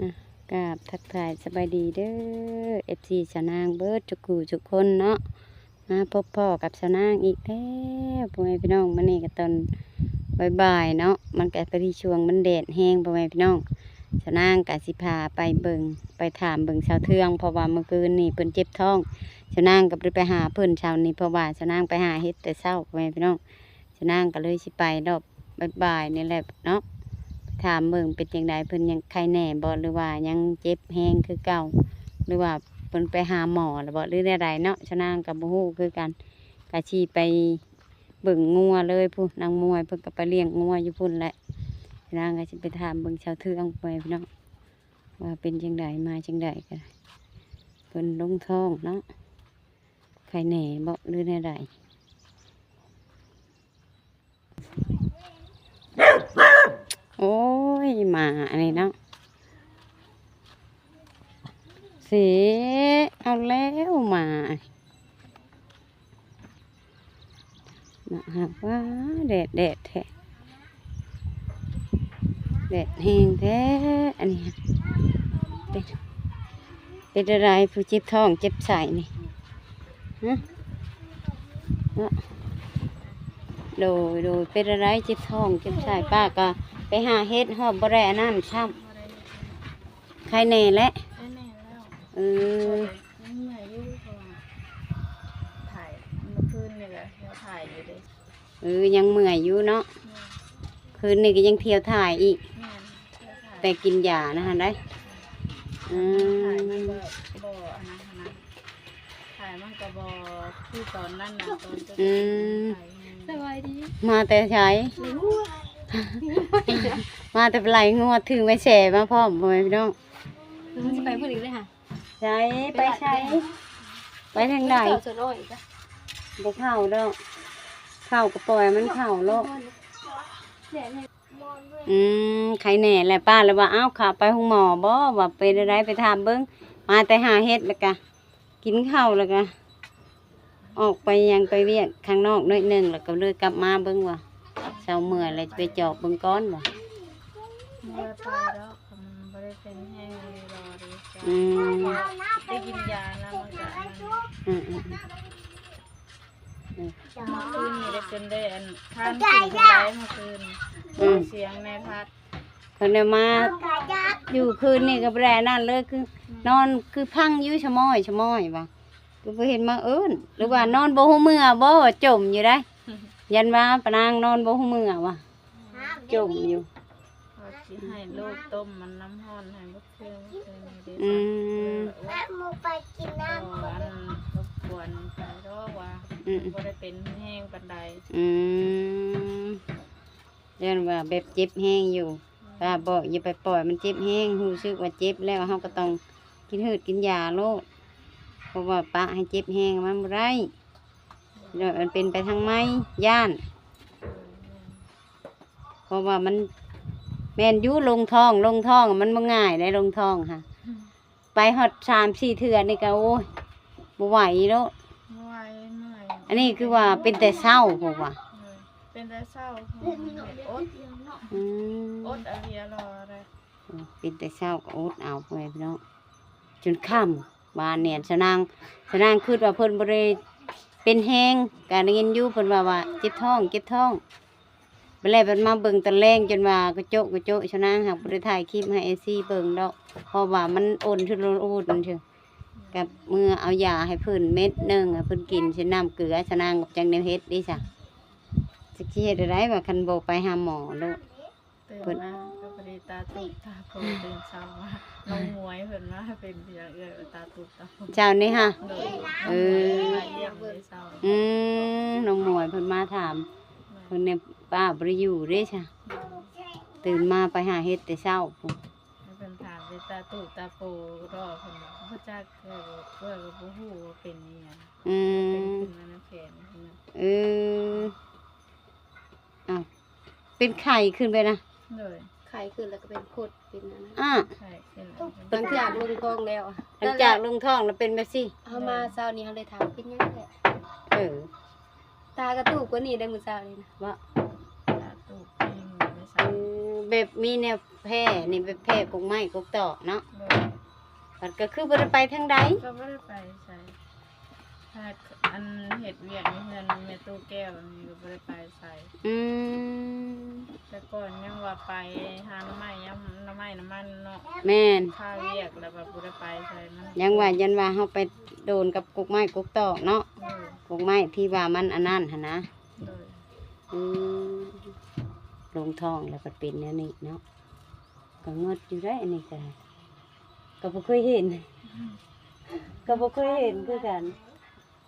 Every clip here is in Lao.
ອ່ະ ກາບທັກທາຍສະບາຍດີເດີ ເອັຟຊີ ຊາວນາງເບິດທຸກຜູ້ທຸກຄົນເນາະ ມາພົບພໍ້ກັບຊາວນາງອີກແລ້ວ ພໍ່ແມ່ພີ່ນ້ອງ. ມື້ນີ້ກໍຕອນບ່າຍໆເນາະ ມັນກໍພໍດີຊ່ວງມັນແດດແຮງ ພໍ່ແມ່ພີ່ນ້ອງ. ຊາວນາງກໍຊິພາໄປເບິ່ງ ໄປຖາມເບິ່ງຊາວເທືອງ ເພາະວ່າມື້ຄືນນີ້ເພິ່ນເຈັບທ້ອງ. ຊາວນາງກໍບໍ່ໄດ້ໄປຫາເພິ່ນເຊົ້ານີ້ ເພາະວ່າຊາວນາງໄປຫາເຫັດແຕ່ເຊົ້າ ພໍ່ແມ່ພີ່ນ້ອງ. ຊາວນາງກໍເລີຍຊິໄປລອບບ່າຍໆນີ້ແຫຼະເນາະ ຖາມເບິ່ງເປັນຈັ່ງໃດ ເພິ່ນຍັງໄຄແໜ່ບໍ່ ຫຼືວ່າຍັງເຈັບແຮງຄືເກົ່າ ຫຼືວ່າເພິ່ນໄປຫາໝໍແລ້ວບໍ່ ຫຼືແນວໃດເນາະ. ຊາວນາງກໍບໍ່ຮູ້ຄືກັນ ກໍຊິໄປເບິ່ງງົວເລີຍພຸ້ນ ນາງມວຍເພິ່ນກໍໄປລ້ຽງງົວຢູ່ພຸ້ນແຫຼະ. ຊາວນາງກໍຊິໄປຖາມເບິ່ງຊາວເທືອງ ພໍ່ແມ່ພີ່ນ້ອງ ວ່າເປັນຈັ່ງໃດ ມາຈັ່ງໃດ ກໍເພິ່ນລົງທ້ອງເນາະ ໄຄແໜ່ບໍ່ ຫຼືແນວໃດ. ໂອ້ຍ ໝາອັນນີ້ເນາະ ເສ ເອົາແລ້ວໝາ ໜັກຫັກວ່າ ແດດ ແດດແທ້ ແດດແຮງແທ້ອັນນີ້. ເປັນ ເປັນແນວໃດ ຜູ້ເຈັບທ້ອງເຈັບໄສ້ນີ້ ຮະ ເນາະ ໂດຍ ໂດຍ ເປັນແນວໃດ ເຈັບທ້ອງເຈັບໄສ້ ປ້າກໍໄປຫາເຫັດ ຮອດບໍ່ໄດ້ອັນນັ້ນຊ້ຳ ໄຄແໜ່ແຫຼະ ໄຄແໜ່ແລ້ວ ເອີ ຍັງເມື່ອຍຢູ່ ເພາະວ່າຖ່າຍ ເມື່ອຄືນນີ້ກໍຍັງຖ່າຍຢູ່ເດ້ ເອີ ຍັງເມື່ອຍຢູ່ເນາະ ແມ່ນ ຄືນນີ້ກໍຍັງທ່ຽວຖ່າຍອີກ ແມ່ນ ທ່ຽວຖ່າຍ ແຕ່ກິນຢານະຫັ້ນໃດ໋ ອືມ ຖ່າຍມັນກໍບໍ່ອັນນັ້ນຫັ້ນນະ ຖ່າຍມັນກໍບໍ່ຄືຕອນນັ້ນນະ ຕອນ ອືມ ສະບາຍດີ ມາແຕ່ໃສ? ມາແຕ່ໄລ່ງົວ ຖືໄມ້ແຊມາພ້ອມ ພໍ່ແມ່ພີ່ນ້ອງ ມັນຊິໄປພຸ້ນອີກເດ້ຫະ ໃສ ໄປໃສ ໄປທາງໃດ? ບໍ່ເຂົ້າດອກ ເຂົ້າກໍປ່ອຍມັນເຂົ້າໂລດ ອືມ ໄຄແໜ່ແຫຼະ ປ້າລະວ່າ ອ້າວ ຂ້າໄປໂຮງໝໍບໍ່ ວ່າເປັນແນວໃດ ໄປຖາມເບິ່ງ ມາແຕ່ຫາເຫັດ ແລ້ວກະກິນເຂົ້າ ແລ້ວກະອອກໄປຫຍັງ ໄປວຽກຂ້າງນອກໜ້ອຍໜຶ່ງ ແລ້ວກໍເລີຍກັບມາເບິ່ງວ່າ ເຊົາເມື່ອຍແລ້ວ ຈະໄປຈອບເບິ່ງກ່ອນວ່າ ບໍ່ໄດ້ໄປດອກ ມັນບໍ່ໄດ້ເປັນແຮງ ລອເດ້ ອືມ ໄດ້ກິນຢາແລ້ວ ມັນກະ ອືມໆໆ ອືມ ເມື່ອຄືນນີ້ໄດ້ເປັນໄດ້ອັນ ຄານຂຶ້ນໄດ້ເມື່ອຄືນ ອືມ ສຽງແມ່ພັດ ເພິ່ນໄດ້ມາຢູ່ຄືນນີ້ກໍບໍ່ໄດ້ອັນນັ້ນເລີຍ ຄືນອນຄືພັງຢູ່ຊະມ້ອຍຊະມ້ອຍວ່າ ຄືບໍ່ເຫັນມາເອີ້ນ ຫຼືວ່ານອນບໍ່ຮູ້ເມື່ອບໍ່ ວ່າຈົ່ມຢູ່ໃດ໋ ຢ້ານວ່າປານາງນອນບໍ່ຮູ້ເມື່ອວ່າ ຈົ່ມຢູ່ ວ່າຊິໃຫ້ລູກຕົ້ມມັນນ້ຳຮ້ອນໃຫ້ໝົດເຄື່ອງ ອືມ ແມ່ບໍ່ໄປກິນນ້ຳ ບໍ່ອັນລົບກວນໃຜດອກວ່າ ອືມ ບໍ່ໄດ້ເປັນແຮງປານໃດ ອືມ ຢ້ານວ່າແບບເຈັບແຮງຢູ່ ອືມ ປ້າບອກຢ່າໄປປ່ອຍມັນເຈັບແຮງ ຮູ້ສຶກວ່າເຈັບແລ້ວ ເຮົາກໍຕ້ອງກິນຮືດກິນຢາໂລດ ເພາະວ່າປະໃຫ້ເຈັບແຮງມັນບໍ່ໄດ້ ແລ້ວມັນເປັນໄປທາງໃໝ່ ຢ້ານ ເພາະວ່າມັນແມ່ນຢູ່ລົງທ້ອງ ລົງທ້ອງມັນບໍ່ງ່າຍໃດ໋ ລົງທ້ອງຫະ ອືມ ໄປຮອດສາມສີ່ເທື່ອນີ້ກໍ ໂອ້ຍ ບໍ່ໄຫວໂລດ ບໍ່ໄຫວ ເມື່ອຍ ອັນນີ້ຄືວ່າເປັນແຕ່ເຊົ້າ ເພາະວ່າ ເອີ ເປັນແຕ່ເຊົ້າ ເພາະວ່າມັນແບບອົດ ອືມ ອົດອະເລຍລະ ເປັນແຕ່ເຊົ້າກໍອົດເອົາ ພໍ່ແມ່ພີ່ນ້ອງ ຈົນຄ່ຳ ວານນີ້ ຊະນາງ ຊະນາງຄິດວ່າເພິ່ນບໍ່ໄດ້ເປັນແຮງ ກະໄດ້ຍິນຢູ່ເພິ່ນວ່າ ວ່າເຈັບທ້ອງ ເຈັບທ້ອງ ບັດແລ້ວເພິ່ນມາເບິ່ງຕອນແລງ ຈົນວ່າກະໂຈະກະໂຈະ ຊະນາງຫາກບໍ່ໄດ້ຖ່າຍຄລິບໃຫ້ເອັຟຊີເບິ່ງດອກ ເພາະວ່າມັນອົນຊຸດລຸດຫັ້ນເທີ ກະເມືອເອົາຢາໃຫ້ເພິ່ນເມັດໜຶ່ງ ໃຫ້ເພິ່ນກິນໃສ່ນ້ຳເກືອ ຊະນາງກໍຈັກແນວເຮັດເດ້ຊະ ຈັກຊິເຮັດແນວໃດວ່າ ຄັນບໍ່ໄປຫາໝໍໂລດ. ຕື່ນມາກໍພໍດີຕາຕຸບຕາໂປ ຕື່ນເຊົ້າມາ ນ້ອງໝວຍເພິ່ນວ່າເປັນຫຍັງເອື້ອຍວ່າຕາຕຸບຕາໂປ ເຈົ້ານີ້ຫະ ໂດຍ ເອີ ມາຢ້ຽມເດ້ເຊົ້າ ອືມ ນ້ອງໝວຍເພິ່ນມາຖາມ ໂດຍ ເພິ່ນນີ້ປ້າບໍ່ໄດ້ຢູ່ເດ້ຊະ ໂດຍ ຕື່ນມາໄປຫາເຮັດແຕ່ເຊົ້າພຸ້ນ ໃຫ້ເພິ່ນຖາມເປັນຕາຕຸບຕາໂປກໍດອກ ເພິ່ນວ່າບໍ່ຈັກ ເອື້ອຍ ເອື້ອຍກໍບໍ່ຮູ້ວ່າເປັນອີຫຍັງ ອືມ ເປັນຂຶ້ນມານຳແຂນ ເອີ ອ້າວ ເປັນໄຂ້ຂຶ້ນໄປນະ ໂດຍ ໄຂ້ຂຶ້ນແລ້ວກໍເປັນພົດ ເປັນອັນນັ້ນ ອ້າ ໄຂ້ຂຶ້ນແລ້ວ ຫຼັງຈາກລົງທ້ອງແລ້ວ ຫຼັງຈາກລົງທ້ອງແລ້ວເປັນແບບຊີ້ ເຮົາມາເຊົ້ານີ້ເຮົາເລີຍຖາມເປັນຫຍັງແທ້ ເອີ ຕາກະຕຸບກວ່ານີ້ໄດ໋ມື້ເຊົ້ານີ້ນະ ເບາະ ຕາຕຸບເອງ ເອີ ແບບມີແນວແຜ່ນີ້ ແບບແຜ່ກົກໄມ້ກົກຕອກເນາະ. ໂດຍ. ບັດກໍຄືບໍ່ໄດ້ໄປທາງໃດ? ກໍບໍ່ໄດ້ໄປໃສ. ຫາ ອັນເຮັດວຽກຢູ່ເຮືອນແມ່ຕູ້ແກ້ວນີ້ກໍບໍ່ໄດ້ໄປໃສ. ອືມ. ແຕ່ກ່ອນຍັງວ່າໄປຫາໜໍ່ໄມ້ ຍາມໜໍ່ໄມ້ນ້ຳມັນເນາະ. ແມ່ນ. ຄາວຽກແລ້ວກໍບໍ່ໄດ້ໄປໃສ. ມັນ ຍັງວ່າ ຢ້ານວ່າເຮົາໄປໂດນກັບກົກໄມ້ກົກຕອກເນາະ. ໂດຍ. ກົກໄມ້ທີ່ວ່າມັນອັນນັ້ນຫັ້ນນະ. ໂດຍ. ອືມ. ລົງທ້ອງແລ້ວກໍເປັນແນວນີ້ເນາະ. ກໍງຶດຢູ່ເດ້ ອັນນີ້ກໍ ກໍບໍ່ເຄີຍເຫັນ ກໍບໍ່ເຄີຍເຫັນຄືກັນ.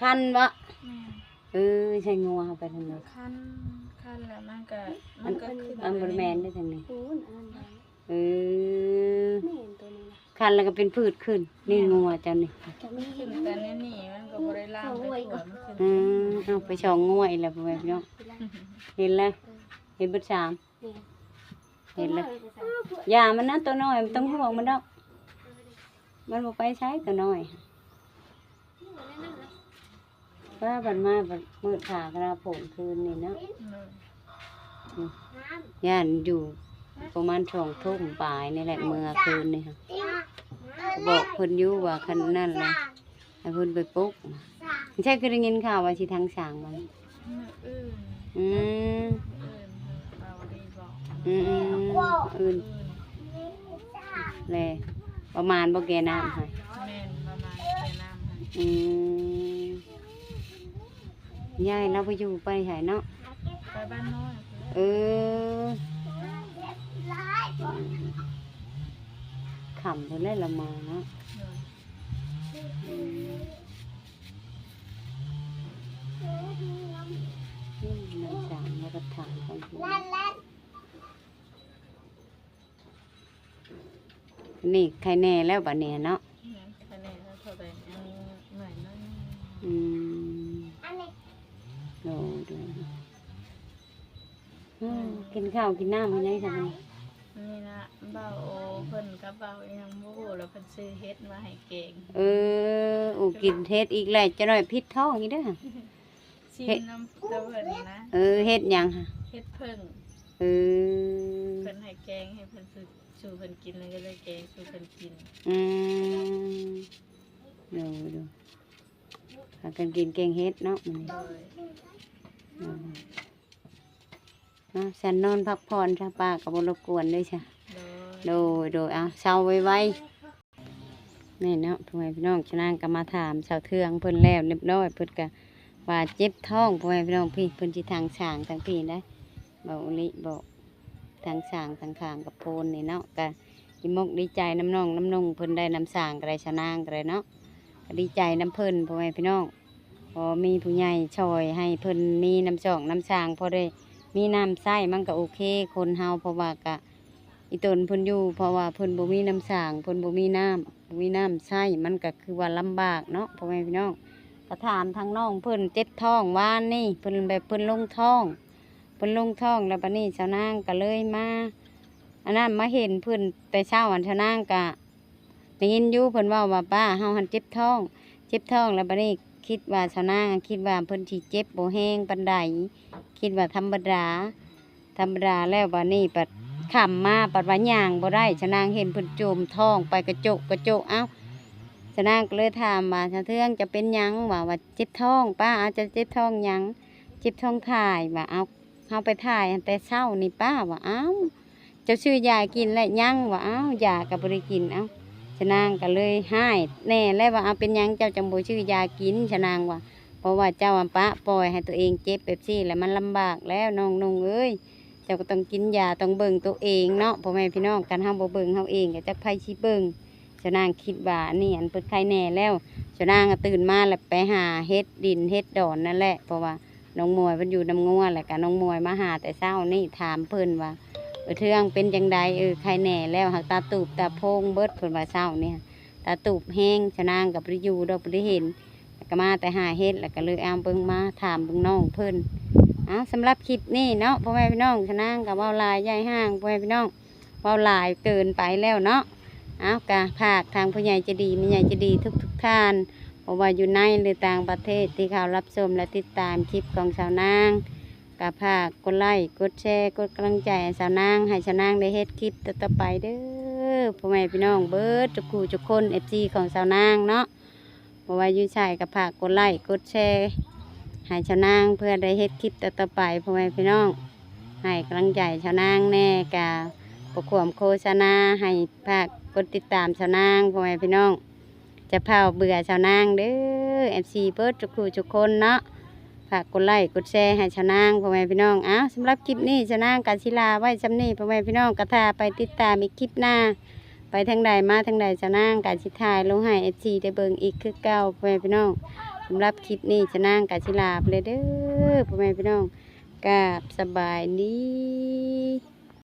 ຄັນບໍ່? ແມ່ນ. ເອີ ໃສ່ງົວເຮົາໄປທາງນັ້ນ ຄັນ ຄັນແລ້ວມັນກໍ ມັນກໍຂຶ້ນ ມັນບໍ່ແມ່ນເດ້ທາງນີ້. ເອີ ແມ່ນໂຕນີ້ນະ. ຄັນແລ້ວກໍເປັນຜືດຂຶ້ນ. ນີ້ ແມ່ນ ງົວເຈົ້ານີ້ ມັນຂຶ້ນແຕ່ໃນນີ້ ມັນກໍບໍ່ໄດ້ລາມໄປທົ່ວ ມັນຂຶ້ນ. ອືມ. ເອົາໄປສອງງົວອີກແລ້ວ ພໍ່ແມ່ພີ່ນ້ອງ. ເຫັນແລ້ວ ເອີ ເຫັນເບິດສາມ. ແມ່ນ. ເຫັນແລ້ວ ຢ່າມັນນະ ຕົວນ້ອຍ ບໍ່ຕ້ອງຫ່ວງມັນດອກ ມັນບໍ່ໄປໃສຕົວນ້ອຍ. ປ້າບັດມາບັດມືດຟ້າຄະນາຝົນຄືນນີ້ເນາະ. ອືມ. ຢ້ານຢູ່ປະມານສອງທຸ່ມປາຍນີ້ແຫຼະ ເມື່ອຄືນນີ້ ບອກເພິ່ນຢູ່ວ່າຄັນນັ້ນແຫຼະ ໃຫ້ເພິ່ນໄປປຸກ. ໃຊ່ ຄືໄດ້ຍິນຂ່າວວ່າຊິທັງສາງມັນ ມື້ອື່ນ. ອືມ. ມື້ອື່ນເຂົາໄດ້ບອກ. ອືມໆ. ອືມ. ແລະ ປະມານບໍ່ແກ່ນ້ຳຫັ້ນ? ແມ່ນ ປະມານແກ່ນ້ຳຫັ້ນ. ອືມ. ຍາຍລາວໄປຢູ່ໄປໃສເນາະ? ໄປບ້ານນ້ອຍ. ເອີ ຄ່ຳພຸ້ນແຫຼະລາວມາເນາະ. ໂດຍ. ອືມ ອືມ ນ້ຳສາງແລ້ວກໍຖັງຂອງ ນີ້ໄຄແນ່ແລ້ວບາດນີ້ເນາະ. ແມ່ນ ໄຄແນ່ແລ້ວ ເທົ່າໃດຍັງເມື່ອຍໜ້ອຍໜຶ່ງ. ອືມ. ໂດຍ ໂດຍ. ອືມ ກິນເຂົ້າກິນນ້ຳໃຫ້ໄດ້ຊະ. ນີ້ນະ ບ່າວໂອເພິ່ນກັບບ່າວອີ່ຫຍັງບໍ່ຮູ້ ແລ້ວເພິ່ນຊື້ເຫັດມາໃຫ້ແກງ. ເອີ ໂອ ກິນເຫັດອີກແລ້ວ ຈັກໜ້ອຍພິດທ້ອງອີກເດີ້. ຊິມນຳແຕ່ເພິ່ນນະ. ເອີ ເຫັດຫຍັງຫະ? ເຫັດເຜິ້ງ. ເອີ ເພິ່ນໃຫ້ແກງ ໃຫ້ເພິ່ນ ສູ່ເພິ່ນກິນ ແລ້ວກໍເລີຍແກງສູ່ເພິ່ນກິນ. ອືມ. ໂດຍ ໂດຍ. ພາກັນກິນແກງເຫັດເນາະມື້ນີ້. ໂດຍ. ໂດຍ. ເນາະ ຊັ້ນນອນພັກຜ່ອນຊະ ປ້າກໍບໍ່ລົບກວນເດີຊະ. ໂດຍ ໂດຍ ໂດຍ. ເອົາ ເຊົາໄວໆ. ແມ່ນເນາະ ພໍ່ແມ່ພີ່ນ້ອງ ຊະນາງກໍມາຖາມສາວເທືອງເພິ່ນແລ້ວຮຽບຮ້ອຍ ເພິ່ນກໍວ່າເຈັບທ້ອງ ພໍ່ແມ່ພີ່ນ້ອງ. ພີ້ ເພິ່ນຊິຖາງສາງທາງພີ້ໄດ໋ ເວົ້າອີ່ຫຼີ ເວົ້າ ທັງສາງທັງຂາງກັບໂພນນີ້ເນາະ. ກະດີມົກດີໃຈນຳນ້ອງນຳນຸ່ງເພິ່ນໄດ້ ນຳສາງກໍໄດ້ ສາວນາງກໍໄດ້ເນາະ. ກໍດີໃຈນຳເພິ່ນ ພໍ່ແມ່ພີ່ນ້ອງ ພໍມີຜູ້ໃຫຍ່ຊ່ອຍໃຫ້ເພິ່ນມີນ້ຳຊອກນ້ຳສາງ ພໍໄດ້ມີນ້ຳໃຊ້ ມັນກໍໂອເຄ ຄົນເຮົາ. ເພາະວ່າກະອີ່ຕົນເພິ່ນຢູ່ ເພາະວ່າເພິ່ນບໍ່ມີນ້ຳສາງ ເພິ່ນບໍ່ມີນ້ຳ ບໍ່ມີນ້ຳໃຊ້ ມັນກໍຄືວ່າລຳບາກເນາະ ພໍ່ແມ່ພີ່ນ້ອງ. ກໍຖາມທາງນ້ອງເພິ່ນເຈັບທ້ອງວານນີ້ ເພິ່ນແບບເພິ່ນລົງທ້ອງ ເພິ່ນລົງທ້ອງແລ້ວ ບາດນີ້ສາວນາງກໍເລີຍມາ ອັນນັ້ນ ມາເຫັນເພິ່ນແຕ່ເຊົ້າ ອັນສາວນາງກະໄດ້ຍິນຢູ່ເພິ່ນເວົ້າວ່າ ປ້າເຮົາຫັ້ນເຈັບທ້ອງ ເຈັບທ້ອງ. ແລ້ວບາດນີ້ຄິດວ່າ ສາວນາງຄິດວ່າເພິ່ນຊິເຈັບບໍ່ແຮງປານໃດ ຄິດວ່າທຳມະດາ ທຳມະດາ. ແລ້ວບາດນີ້ບັດຄ່ຳມາ ບັດວ່າຍ່າງບໍ່ໄດ້ ສາວນາງເຫັນເພິ່ນໂຈມທ້ອງໄປກະໂຈະກະໂຈະ. ເອົ້າ ສາວນາງກໍເລີຍຖາມວ່າ ສາວເທືອງ ເຈົ້າເປັນຫຍັງ? ວ່າ ວ່າເຈັບທ້ອງ ປ້າ. ເອົາ ເຈົ້າເຈັບທ້ອງຫຍັງ? ເຈັບທ້ອງຖ່າຍ. ວ່າ ເອົາ ເຮົາໄປຖ່າຍຫັ້ນແຕ່ເຊົ້ານີ້ປ້າ ວ່າ. ອ້າວ ເຈົ້າຊື້ຢາກິນແລ້ວຍັງ? ວ່າ. ອ້າວ ຢາກໍບໍ່ໄດ້ກິນ. ເອົ້າ ຊະນາງກໍເລີຍຮ້າຍແດ່ແລ້ວວ່າ. ເອົາ ເປັນຫຍັງເຈົ້າຈັ່ງບໍ່ຊື້ຢາກິນ? ຊະນາງວ່າ. ເພາະວ່າເຈົ້າອະປະປ່ອຍໃຫ້ຕົວເອງເຈັບແບບຊີ້ແລ້ວ ມັນລຳບາກແລ້ວນ້ອງນຸ່ງເອີຍ. ເຈົ້າກໍຕ້ອງກິນຢາ ຕ້ອງເບິ່ງຕົວເອງເນາະ ພໍ່ແມ່ພີ່ນ້ອງ. ຄັນເຮົາບໍ່ເບິ່ງເຮົາເອງ ກໍຈັກໃຜຊິເບິ່ງ. ຊະນາງຄິດວ່າອັນນີ້ ອັນເພິ່ນໄຄແນ່ແລ້ວ. ຊະນາງກໍຕື່ນມາແລ້ວໄປຫາເຫັດດິນເຫັດດອນນັ້ນແຫຼະ ເພາະວ່າ ນ້ອງມວຍເພິ່ນຢູ່ນຳງົວ ແລ້ວກະນ້ອງມວຍມາຫາແຕ່ເຊົ້ານີ້ ຖາມເພິ່ນວ່າ ເອີ ເທືອງເປັນຈັ່ງໃດ? ເອີ ໄຄແນ່ແລ້ວ ຫາກຕາຕູບຕາໂພງເບິດ ເພິ່ນວ່າເຊົ້ານີ້ ຕາຕູບແຮງ. ຊະນາງກໍບໍ່ໄດ້ຢູ່ດອກ ບໍ່ໄດ້ເຫັນ ແລ້ວກໍມາແຕ່ຫາເຫັດ ແລ້ວກໍເລີຍເອົາເບິ່ງ ມາຖາມເບິ່ງນ້ອງເພິ່ນ. ເອົາ ສຳລັບຄລິບນີ້ເນາະ ພໍ່ແມ່ພີ່ນ້ອງ ຊະນາງກໍເວົ້າຫຼາຍຢາຍຫ່າງ ພໍ່ແມ່ພີ່ນ້ອງ ເວົ້າຫຼາຍເກີນໄປແລ້ວເນາະ. ເອົາ ກະຝາກທາງຜູ້ໃຫຍ່ໃຈດີ ແມ່ໃຫຍ່ໃຈດີທຸກໆທ່ານ ບໍ່ວ່າຢູ່ໃນ ຫຼື ຕ່າງປະເທດ ທີ່ເຂົ້າຮັບຊົມ ແລະ ຕິດຕາມຄລິບຂອງສາວນາງ ກໍຝາກກົດໄລ້ກົດແຊ ກົດກຳລັງໃຈໃຫ້ສາວນາງ ໃຫ້ສາວນາງໄດ້ເຮັດຄລິບຕໍ່ໆໄປເດີ ພໍ່ແມ່ພີ່ນ້ອງເບິດທຸກຜູ້ທຸກຄົນ ເອັຟຊີຂອງສາວນາງເນາະ. ບໍ່ວ່າຢູ່ໃສກໍຝາກກົດໄລ້ກົດແຊໃຫ້ສາວນາງ ເພື່ອໄດ້ເຮັດຄລິບຕໍ່ໆໄປ ພໍ່ແມ່ພີ່ນ້ອງ ໃຫ້ກຳລັງໃຈສາວນາງແດ່. ກະບໍ່ຂວມໂຄສະນາ ໃຫ້ຝາກກົດຕິດຕາມສາວນາງ ພໍ່ແມ່ພີ່ນ້ອງ ຈະຟ້າວເບື່ອສາວນາງເດີ ເອັຟຊີເບິດທຸກຜູ້ທຸກຄົນເນາະ. ຝາກກົດໄລ້ກົດແຊໃຫ້ສາວນາງ ພໍ່ແມ່ພີ່ນ້ອງ. ອ້າວ ສຳລັບຄລິບນີ້ສາວນາງກໍຊິລາໄວ້ສ່ຳນີ້ ພໍ່ແມ່ພີ່ນ້ອງ ກໍຖ້າໄປຕິດຕາມອີກຄລິບໜ້າ ໄປທາງໃດມາທາງໃດ ສາວນາງກໍຊິຖ່າຍລົງໃຫ້ເອັຟຊີໄດ້ເບິ່ງອີກຄືເກົ່າ ພໍ່ແມ່ພີ່ນ້ອງ. ສຳລັບຄລິບນີ້ສາວນາງກໍຊິລາໄປເລີຍເດີ ພໍ່ແມ່ພີ່ນ້ອງ ກາບສະບາຍດີ.